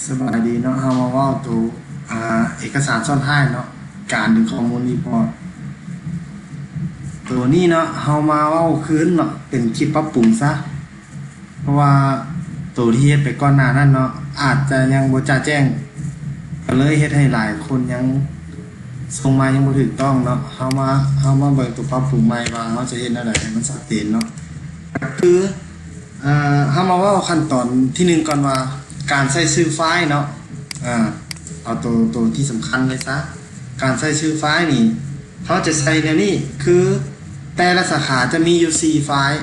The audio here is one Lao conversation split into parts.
ສະບາຍດີເນາະ, ເຮົາມາເວົ້າໂຕ ອ່າ ເອກະສານຊ້ອນທ້າຍເນາະ, ການດຶງຂໍ້ມູນຣີພອດ. ໂຕນີ້ເນາະ ເຮົາມາເວົ້າຄືນເນາະ ເປັນຄລິບປັບປຸງຊະ, ເພາະວ່າໂຕທີ່ເຮັດໄປກ່ອນໜ້ານັ້ນເນາະ ອາດຈະຍັງບໍ່ຈະແຈ້ງ, ກໍເລີຍເຮັດໃຫ້ຫຼາຍຄົນຍັງສົ່ງມາຍັງບໍ່ຖືກຕ້ອງເນາະ. ເຮົາມາ ເຮົາມາເບິ່ງໂຕປັບປຸງໃໝ່ວ່າເຮົາຈະເຮັດແນວໃດໃຫ້ມັນຊັດເຈນເນາະ. ກໍຄື ເອີ ເຮົາມາເວົ້າຂັ້ນຕອນທີໜຶ່ງກ່ອນວ່າ ການໃສ່ຊື່ຟາຍເນາະ. ເອົາໂຕ ໂຕທີ່ສຳຄັນເລີຍຊະ, ການໃສ່ຊື່ຟາຍນີ້ ເຮົາຈະໃສ່ແນວນີ້ ຄືແຕ່ລະສາຂາຈະມີຢູ່ສີ່ຟາຍ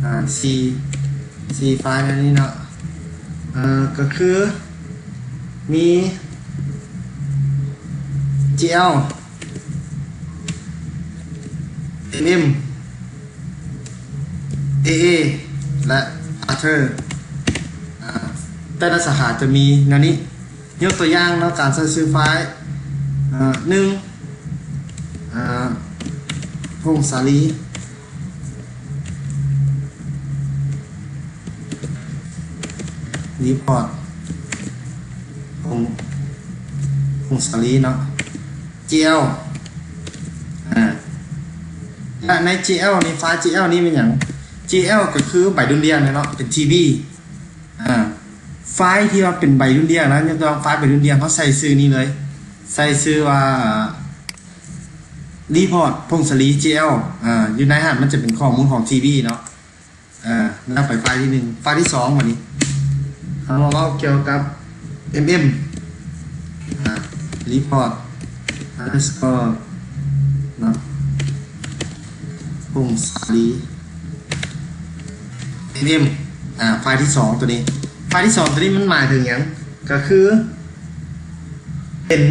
ອ່າ ສີ່ ສີ່ຟາຍແນວນີ້ເນາະ. ເອີ ກໍຄືມີ ຈີແອລ ເອັມເອັມ ເອເອ ແລະ ອາເທີ. ອ່າ ແຕ່ລະສາຂາຈະມີແນວນີ້. ຍົກຕົວຢ່າງເນາະ ການໃສ່ຊື່ຟາຍ ເອີ ໜຶ່ງ ອ່າ ພົງສາລີ ຣີພອດ ພົງ ພົງສາລີເນາະ. ຈີແອລ ອ່າ ແລະ ໃນຈີແອລນີ້ ຟາຍຈີແອລນີ້ແມ່ນຫຍັງ? ຈີແອລກໍຄືໃບດຸ່ນດ່ຽງເນາະ ເປັນທີບີ. ອ່າ ຟາຍທີ່ວ່າເປັນໃບດຸ່ນດ່ຽງນະ, ຍົກຕົວຢ່າງ ຟາຍໃບດຸ່ນດ່ຽງ ເຮົາໃສ່ຊື່ນີ້ເລີຍ, ໃສ່ຊື່ວ່າ ອ່າ ຣີພອດ ພົງສາລີ ຈີແອລ. ອ່າ ຢູ່ໃນຫັ້ນມັນຈະເປັນຂໍ້ມູນຂອງທີບີເນາະ. ອ່າ ແລ້ວໄປຟາຍທີໜຶ່ງ. ຟາຍທີສອງ ບາດນີ້ ເຮົາມາເວົ້າກ່ຽວກັບ ເອັມເອັມ ອ່າ ຣີພອດ ອັນເດີສະກໍ ເນາະ ພົງສາລີ ເອັມເອັມ. ອ່າ ຟາຍທີສອງໂຕນີ້ ຟາຍທີສອງໂຕນີ້ມັນໝາຍເຖິງຫຍັງ? ກໍຄືເປັນ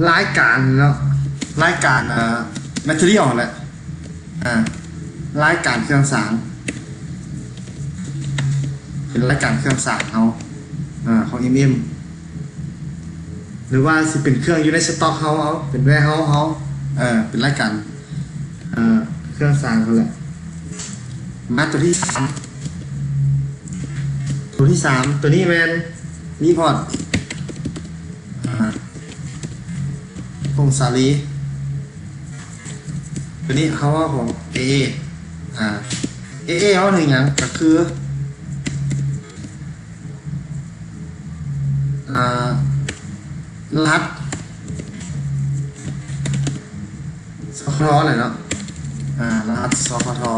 ລາຍການເນາະ ລາຍການ ເອີ material ແຫຼະ ອ່າ ລາຍການເຄື່ອງສາງ ເປັນລາຍການເຄື່ອງສາງເຮົາ ອ່າ ຂອງ ເອັມເອັມ ຫຼືວ່າຊິເປັນເຄື່ອງຢູ່ໃນສະຕັອກເຮົາ ເອົາ ເປັນ warehouse ເຮົາ ເອີ ເປັນລາຍການ ເອີ ເຄື່ອງສາງເຮົາແຫຼະ. ມາໂຕທີສາມ ໂຕທີສາມ ໂຕນີ້ແມ່ນ report ອ່າ ພົງສາລີ. ໂຕນີ້ເຮົາເວົ້າຂອງ ເອເອ ອ່າ ເອເອ ເວົ້າເຖິງຫຍັງ? ກໍຄື ອ່າ ລະຫັດ ສຄທ ແຫຼະເນາະ ອ່າ ລະຫັດ ສຄທ. ອ່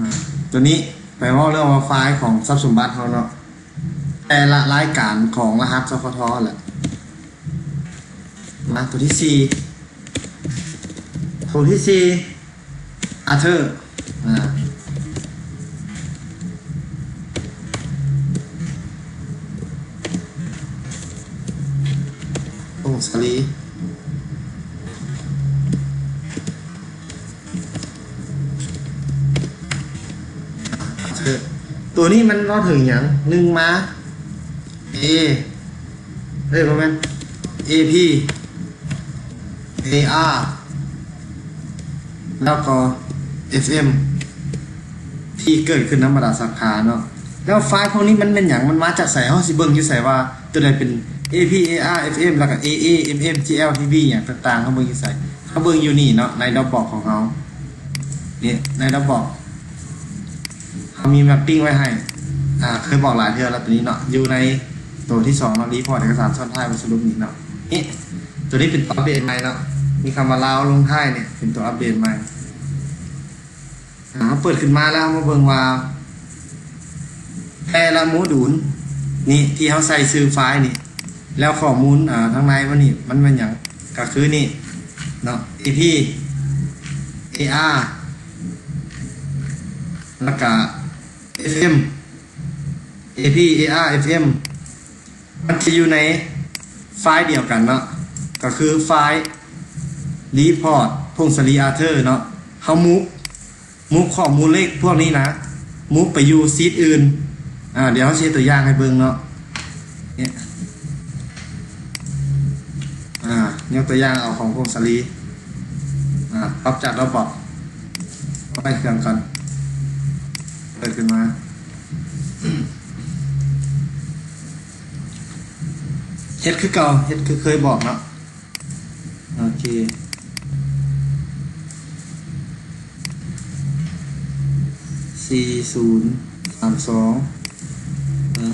າ ໂຕນີ້ໄປເວົ້າເລື່ອງວ່າຟາຍຂອງຊັບສົມບັດເຮົາເນາະ ແຕ່ລະລາຍການຂອງລະຫັດ ສຄທ ແຫຼະ. ມາໂຕທີສີ່ ໂຕທີສີ່ ອາເທີ ອ່າ ພົງສາລີ. ໂຕນີ້ມັນເວົ້າເຖິງຫຍັງ? ໜຶ່ງມາ ເອ ເອີຍ ບໍ່ແມ່ນ ເອພີ ເອອາ ແລ້ວກໍ ເອັຟເອັມ ທີ່ເກີດຂຶ້ນນຳບັນດາສາຂາເນາະ. ແລ້ວຟາຍພວກນີ້ມັນແມ່ນຫຍັງ? ມັນມາຈາກໃສ? ເຮົາຊິເບິ່ງຢູ່ໃສວ່າໂຕໃດເປັນ ເອພີ ເອອາ ເອັຟເອັມ ແລ້ວກໍ ເອເອ ເອັມເອັມ ຈີແອລ ທີບີ ຫຍັງຕ່າງໆ ເຮົາເບິ່ງຢູ່ໃສ? ເຮົາເບິ່ງຢູ່ນີ້ເນາະ ໃນ Dropbox ຂອງເຮົາ. ນີ້ ໃນ Dropbox ເຮົາມີ mapping ໄວ້ໃຫ້ ອ່າ ເຄີຍບອກຫຼາຍເທື່ອແລ້ວ ໂຕນີ້ເນາະ ຢູ່ໃນໂຕທີສອງເນາະ report ເອກະສານຊ້ອນທ້າຍ ບົດສະຫຼຸບນີ້ເນາະ. ນີ້ ໂຕນີ້ເປັນໂຕອັບເດດໃໝ່ເນາະ ມີຄຳວ່າລາວລົງທ້າຍນີ້ ເປັນໂຕອັບເດດໃໝ່. ອ່າ ເຮົາເປີດຂຶ້ນມາແລ້ວ ເຮົາມາເບິ່ງວ່າ ແຕ່ລະໂມດູນນີ້ ທີ່ເຮົາໃສ່ຊື່ຟາຍນີ້ ແລ້ວຂໍ້ມູນ ອ່າ ທາງໃນມັນນີ້ ມັນແມ່ນຫຍັງ? ກໍຄືນີ້ເນາະ ເອພີ ເອອາ ແລ້ວກະ ເອັຟເອັມ ເອພີ ເອອາ ເອັຟເອັມ ມັນຈະຢູ່ໃນຟາຍດຽວກັນເນາະ ກໍຄືຟາຍ report ພົງສາລີ ອາເທີ ເນາະ. ເຮົາ move move ຂໍ້ມູນເລກພວກນີ້ນະ move ໄປຢູ່ຊີດອື່ນ. ອ່າ ດຽວເຮົາຊິເຮັດຕົວຢ່າງໃຫ້ເບິ່ງເນາະ. ນີ້ ອ່າ ຍົກຕົວຢ່າງເອົາຂອງພົງສາລີ ອ່າ ປັບຈາກ Dropbox ໄປເຄື່ອງກ່ອນ ເປີດຂຶ້ນມາ ເຮັດຄືເກົ່າ ເຮັດຄືເຄີຍບອກເນາະ. ໂອເຄ ສີ່ສູນສາມສອງ ເອີ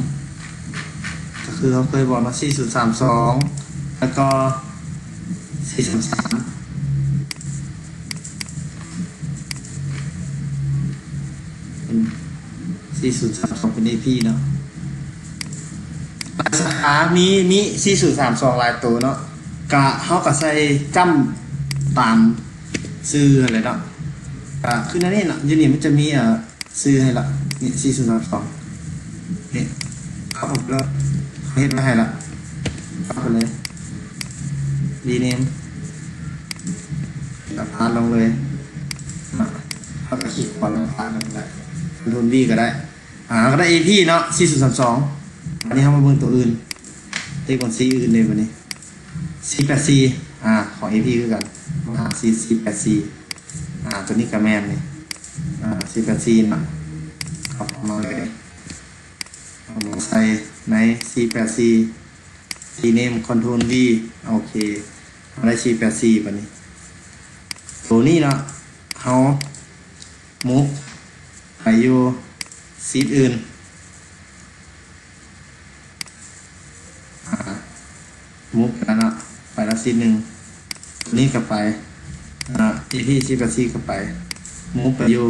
ກໍຄືເຮົາເຄີຍບອກເນາະ ສີ່ສູນສາມສອງ ແລ້ວກໍ ສີ່ສາມສາມ ເປັນ ສີ່ສູນສາມສອງ ເປັນ ເອພີ ເນາະ. ຫຼາຍສາຂາມີ ມີ ສີ່ສູນສາມສອງ ຫຼາຍໂຕເນາະ ກະເຮົາກະໃສ່ຈ້ຳຕາມຊື່ຫັ້ນແຫຼະເນາະ. ກະຄືແນວນີ້ເນາະ ຢູ່ນີ້ມັນຈະມີ ເອີ ຊື່ໃຫ້ລະ ນີ້ ສີ່ສູນສາມສອງ ນີ້ ຄັບອອກແລ້ວ ເຮັດໄວ້ໃຫ້ລະ ຄັບໄປເລີຍ ຣີເນມ ແລ້ວພາດລົງເລີຍ ເຮົາກະຄລິກຂວາ ແລ້ວພາດລົງໄດ້ ຄອນໂທຣນ ວີ ກະໄດ້. ອາ ເຮົາກະໄດ້ ເອພີ ເນາະ ສີ່ສູນສາມສອງ. ບາດນີ້ເຮົາມາເບິ່ງໂຕອື່ນ ເລກບັນຊີອື່ນເດ້ບາດນີ້ ສີ່ແປດສີ່ ອາ ຂອງ ເອພີ ຄືກັນ ມາຫາ ສີ່ແປດສີ່ ອາ ໂຕນີ້ກະແມ່ນນີ້ ອາ ສີ່ແປດສີ່ ເນາະ ເອົາມາເລີຍ ເອົາມາໃສ່ໃນ ສີ່ແປດສີ່ ຣີເນມ ຄອນໂທຣນ ວີ ໂອເຄ ເຮົາໄດ້ ສີ່ແປດສີ່ ບາດນີ້ ໂຕນີ້ເນາະ ເຮົາ ມູບ ໄປຢູ່ຊີດອື່ນ ອາ ມູບໄປແລ້ວເນາະ ໄປແລ້ວຊີດໜຶ່ງ ໂຕນີ້ກະໄປ ອາ ເອພີ ຊີດແປດສີ່ ກະໄປ ມູບໄປຢູ່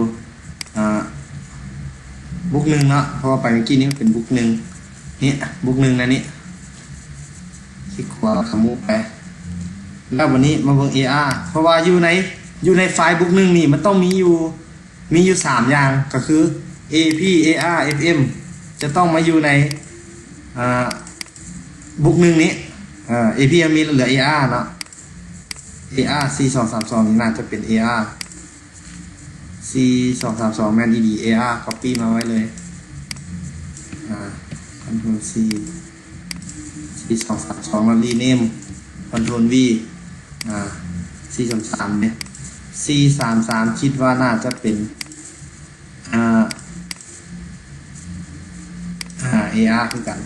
ອາ ບຸກໜຶ່ງເນາະ ເພາະວ່າໄປເມື່ອກີ້ນີ້ມັນເປັນບຸກໜຶ່ງ ນີ້ ບຸກໜຶ່ງ ແນວນີ້ ຄລິກຂວາ ແລ້ວກະມູບໄປ ແລ້ວບາດນີ້ມາເບິ່ງ ເອອາ ເພາະວ່າຢູ່ໃນ ຢູ່ໃນໄຟລ໌ບຸກໜຶ່ງນີ້ ມັນຕ້ອງມີຢູ່ ມີຢູ່ສາມຢ່າງ ກະຄື ເອພີ ເອອາ ເອັຟເອັມ ຈະຕ້ອງມາຢູ່ໃນ ອາ ບຸກໜຶ່ງນີ້ ເອີ ເອພີ ມັນມີ ເຫຼືອ ເອອາ ເນາະ ເອອາ ສີ່ສອງສາມສອງ ນີ້ໜ້າຈະເປັນ ເອອາ ສີ່ສອງສາມສອງ ແມ່ນອີ່ຫຼີ ເອອາ ກັອບປີ້ມາໄວ້ເລີຍ ອາ ຄອນໂທຣນ ຊີ ສີ່ສອງສາມສອງ ແລ້ວຣີເນມ ຄອນໂທຣນ ວີ ອາ ສີ່ສາມສາມ ເດ້ ສີ່ສາມສາມ ຄິດວ່າໜ້າຈະເປັນ ອາ ອາ ເອອາ ຄືກັນ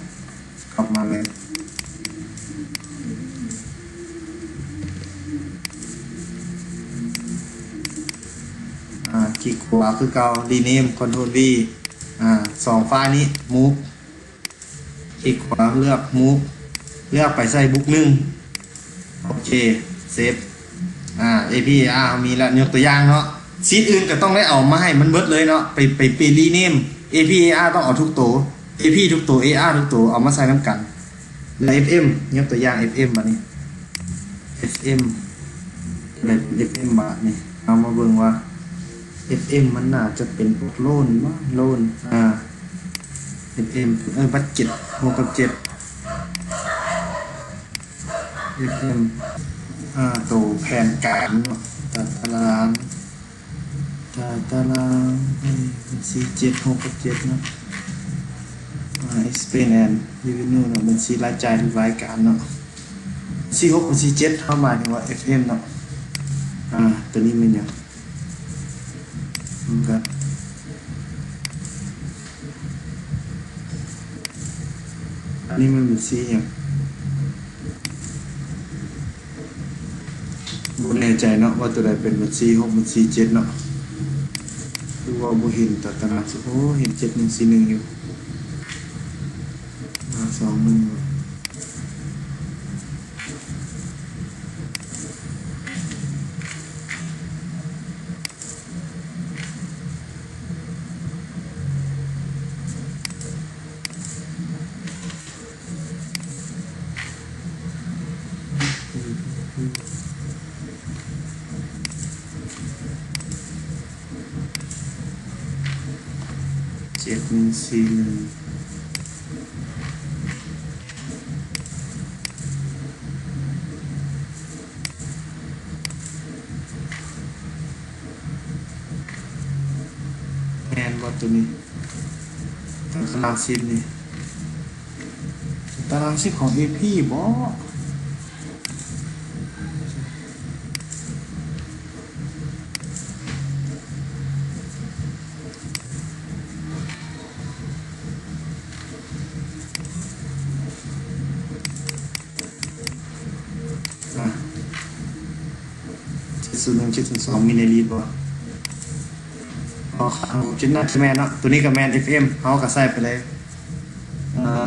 ກັອບມາເລີຍ ອາ ຄລິກຂວາຄືເກົ່າ ຣີເນມ ຄອນໂທຣນ ວີ ອາ ສອງໄຟລ໌ນີ້ ມູບ ຄລິກຂວາ ເລືອກ ມູບ ເລືອກໄປໃສ່ບຸກໜຶ່ງ ໂອເຄ ເຊບ ອາ ເອພີ ເອອາ ເຮົາມີແລ້ວ ຍົກຕົວຢ່າງເນາະ ຊີດອື່ນກະຕ້ອງໄດ້ເອົາມາໃຫ້ມັນເບິດເລີຍເນາະ ໄປ ໄປ ໄປຣີເນມ ເອພີ ເອອາ ຕ້ອງເອົາທຸກໂຕ ເອພີ ທຸກໂຕ ເອອາ ທຸກໂຕ ເອົາມາໃສ່ນຳກັນ ແລ້ວ ເອັຟເອັມ ຍົກຕົວຢ່າງ ເອັຟເອັມ ບາດນີ້ ເອັຟເອັມ ໄດ້ເປັນ ເອັຟເອັມ ບາດນີ້ ເຮົາມາເບິ່ງວ່າ ເອັຟເອັມ ມັນໜ້າຈະເປັນພວກໂລນບໍ ໂລນ ອາ ເອັຟເອັມ ເອີ ບັດເຈັດ ຫົກກັບເຈັດ ເອັຟເອັມ ອາ ໂຕແຜນການເນາະ ຕາຕະລາງ ຕາຕະລາງ ເອີ ບັນຊີເຈັດ ຫົກກັບເຈັດເນາະ ອາ ເອັກສະເປນ ແອນ ເຣເວນິວ ເນາະ ບັນຊີລາຍຈ່າຍ ແລະ ລາຍການເນາະ ບັນຊີຫົກ ບັນຊີເຈັດ ເຮົາໝາຍເຖິງວ່າ ເອັຟເອັມ ເນາະ ອາ ໂຕນີ້ແມ່ນຫຍັງ? ມັນກະ ອັນນີ້ມັນເປັນສີຫຍັງ? ບໍ່ແນ່ໃຈເນາະ ວ່າໂຕໃດເປັນບັນຊີຫົກ ບັນຊີເຈັດເນາະ ຄືວ່າບໍ່ເຫັນຕາຕະລາງ ໂອ້ ເຫັນເຈັດໜຶ່ງສີ່ໜຶ່ງຢູ່ ອາ ສອງໜຶ່ງ ເຈັດໜຶ່ງສີ່ໜຶ່ງ ແມ່ນບໍ່ໂຕນີ້? ຕາຕະລາງຊີດນີ້ ຕາຕະລາງຊີດຂອງເອພີບໍ? ສູນໜຶ່ງເຈັດສູນສອງ ມີໃນລີດບໍ່? ອໍ ເຈັດໜ້າຈະແມ່ນເນາະ ໂຕນີ້ກໍແມ່ນ ເອັຟເອັມ ເຮົາກໍໃສ່ໄປເລີຍ. ອ່າ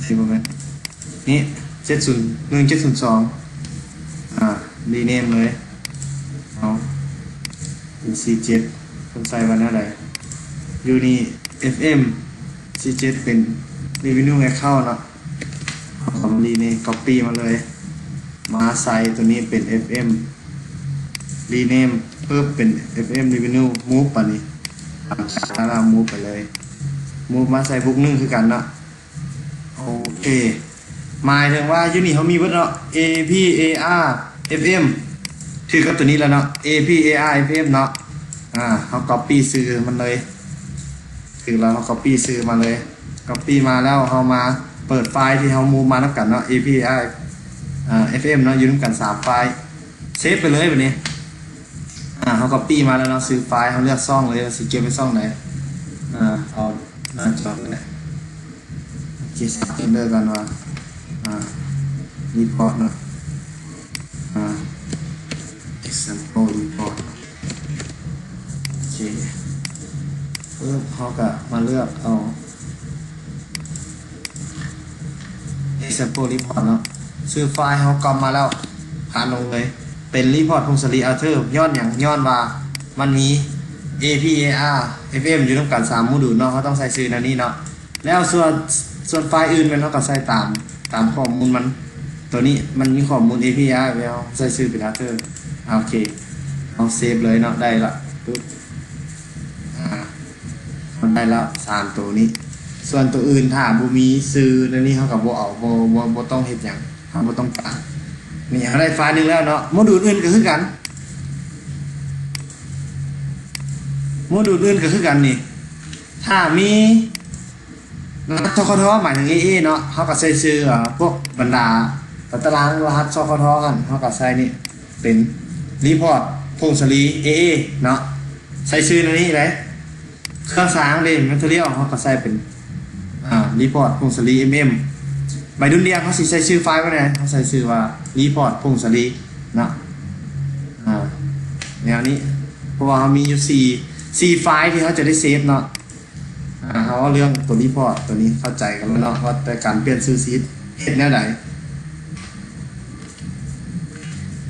ຊິບໍ່ແມ່ນ ນີ້ ເຈັດສູນໜຶ່ງເຈັດສູນສອງ ອ່າ ຣີເນມເລີຍ. ເອົາ ເປັນສີ່ເຈັດ ເພິ່ນໃສ່ວ່າແນວໃດ? ຢູ່ນີ້ ເອັຟເອັມ ສີ່ເຈັດ ເປັນ revenue account ເນາະ. ເຮົາກໍມາຣີເນມ copy ມາເລີຍ ມາໃສ່ໂຕນີ້ເປັນ ເອັຟເອັມ rename ປຶບ ເປັນ ເອັຟເອັມ revenue move ບາດນີ້ ຕັ້ງຄ່າແລ້ວ move ໄປເລີຍ move ມາໃສ່ book ໜຶ່ງ ຄືກັນເນາະ. ໂອເຄ ໝາຍເຖິງວ່າຢູ່ນີ້ເຮົາມີເບິດເນາະ ເອ ພີ ເອ ອາ ເອັຟເອັມ ຖືກກັບໂຕນີ້ແລ້ວເນາະ ເອ ພີ ເອ ອາ ເອັຟເອັມ ເນາະ. ອ່າ ເຮົາ copy ຊື່ມັນເລີຍ ຖືກແລ້ວ ເຮົາ copy ຊື່ມາເລີຍ copy ມາແລ້ວ ເຮົາມາເປີດໄຟລ໌ທີ່ເຮົາ move ມານຳກັນເນາະ ເອ ພີ ເອ ອາ ເອັຟເອັມ ເນາະ ຢູ່ນຳກັນສາມໄຟລ໌ save ໄປເລີຍບາດນີ້. ອ່າ ເຮົາ copy ມາແລ້ວເນາະ ຊື່ໄຟລ໌ ເຮົາເລືອກຊ່ອງເລີຍວ່າຊິເກັບໄວ້ຊ່ອງໃດ. ອ່າ ເອົາໜ້າຈໍນີ້ແຫຼະ ໂອເຄ save folder ກ່ອນວ່າ ອ່າ report ເນາະ ອ່າ example report ໂອເຄ ປຶບ ເຮົາກໍມາເລືອກເອົາ example report ເນາະ ຊື່ໄຟລ໌ເຮົາກັອບມາແລ້ວ ຜ່ານລົງເລີຍ ເປັນ report ພົງສາລີ author ຍ້ອນຫຍັງ? ຍ້ອນວ່າມັນມີ ເອ ພີ ເອ ອາ ເອັຟເອັມ ຢູ່ນຳກັນສາມໂມດູນເນາະ ເຮົາຕ້ອງໃສ່ຊື່ແນວນີ້ເນາະ. ແລ້ວສ່ວນ ສ່ວນໄຟລ໌ອື່ນແມ່ນເຮົາກໍໃສ່ຕາມ ຕາມຂໍ້ມູນມັນ ໂຕນີ້ມັນມີຂໍ້ມູນ ເອ ພີ ເອ ອາ ເຮົາໃສ່ຊື່ເປັນ author ໂອເຄ ເຮົາ save ເລີຍເນາະ ໄດ້ລະ ປຶບ ອ່າ ມັນໄດ້ແລ້ວສາມໂຕນີ້. ສ່ວນໂຕອື່ນຖ້າບໍ່ມີຊື່ໃນນີ້ ເຮົາກໍບໍ່ເອົາ ບໍ່ ບໍ່ ບໍ່ຕ້ອງເຮັດຫຍັງ ເຮົາບໍ່ຕ້ອງການ. ນີ້ເຮົາໄດ້ໄຟລ໌ໜຶ່ງແລ້ວເນາະ ໂມດູນອື່ນກໍຄືກັນ ໂມດູນອື່ນກໍຄືກັນນີ້ ຖ້າມີ ລະຫັດ ທກທ ໝາຍເຖິງ ເອ ເອ ເນາະ ເຮົາກໍໃສ່ຊື່ ເອີ ພວກບັນດາຕາຕະລາງລະຫັດ ທກທ ຫັ້ນ ເຮົາກໍໃສ່ນີ້ເປັນ report ພົງສາລີ ເອ ເອ ເນາະ ໃສ່ຊື່ໃນນີ້ເລີຍ. ເຄື່ອງສາງເດ້ material ເຮົາກໍໃສ່ເປັນ ອ່າ report ພົງສາລີ ເອັມ ເອັມ ໃບດຸ່ນດ່ຽງ ເຮົາຊິໃສ່ຊື່ໄຟລ໌ວ່າແນວໃດ? ເຮົາໃສ່ຊື່ວ່າ report ພົງສາລີ ເນາະ ອ່າ ແນວນີ້ ເພາະວ່າເຮົາມີຢູ່ສີ່ ສີ່ໄຟລ໌ທີ່ເຮົາຈະໄດ້ save ເນາະ. ອ່າ ເຮົາເວົ້າເລື່ອງໂຕ report ໂຕນີ້ເຂົ້າໃຈກັນແລ້ວເນາະ ວ່າແຕ່ການປ່ຽນຊື່ຊີດເຮັດແນວໃດ.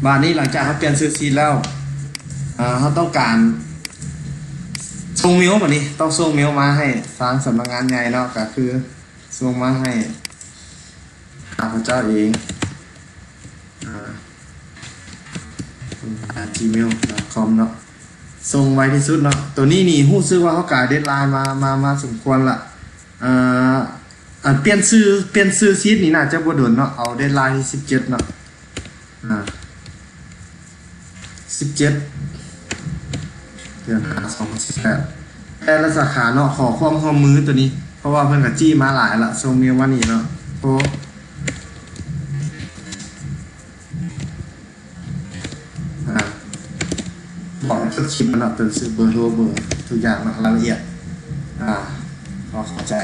ບາດນີ້ຫຼັງຈາກເຮົາປ່ຽນຊື່ຊີດແລ້ວ ເຮົາຕ້ອງການສົ່ງເມວ ບາດນີ້ຕ້ອງສົ່ງເມວມາໃຫ້ທາງສຳນັກງານໃຫຍ່ເນາະ ກໍຄືສົ່ງມາໃຫ້ຂ້າພະເຈົ້າເອງ ອ່າ gmail.com ເນາະ ສົ່ງໄວທີ່ສຸດເນາະ. ໂຕນີ້ນີ້ຮູ້ສຶກວ່າເຮົາກາ deadline ມາ ມາ ມາສົມຄວນລະ ອ່າ ອັນປ່ຽນຊື່ ປ່ຽນຊື່ຊີດນີ້ໜ້າຈະບໍ່ດົນເນາະ ເອົາ deadline ທີສິບເຈັດເນາະ ອ່າ ສິບເຈັດ ເດືອນຫ້າ ສອງພັນສິບແປດ ແຕ່ລະສາຂາເນາະ ຂໍຄວາມຮ່ວມມືໂຕນີ້ ເພາະວ່າເພິ່ນກະຈີ້ມາຫຼາຍລະ ສົ່ງເມວມານີ້ເນາະ ໂທ ອ່າ ບອກໃນຕົ້ນຄລິບເນາະ ເປັນຊື່ເບີໂທ ເບີທຸກຢ່າງເນາະ ລາຍລະອຽດ ອ່າ ຂໍເຂົ້າໃຈ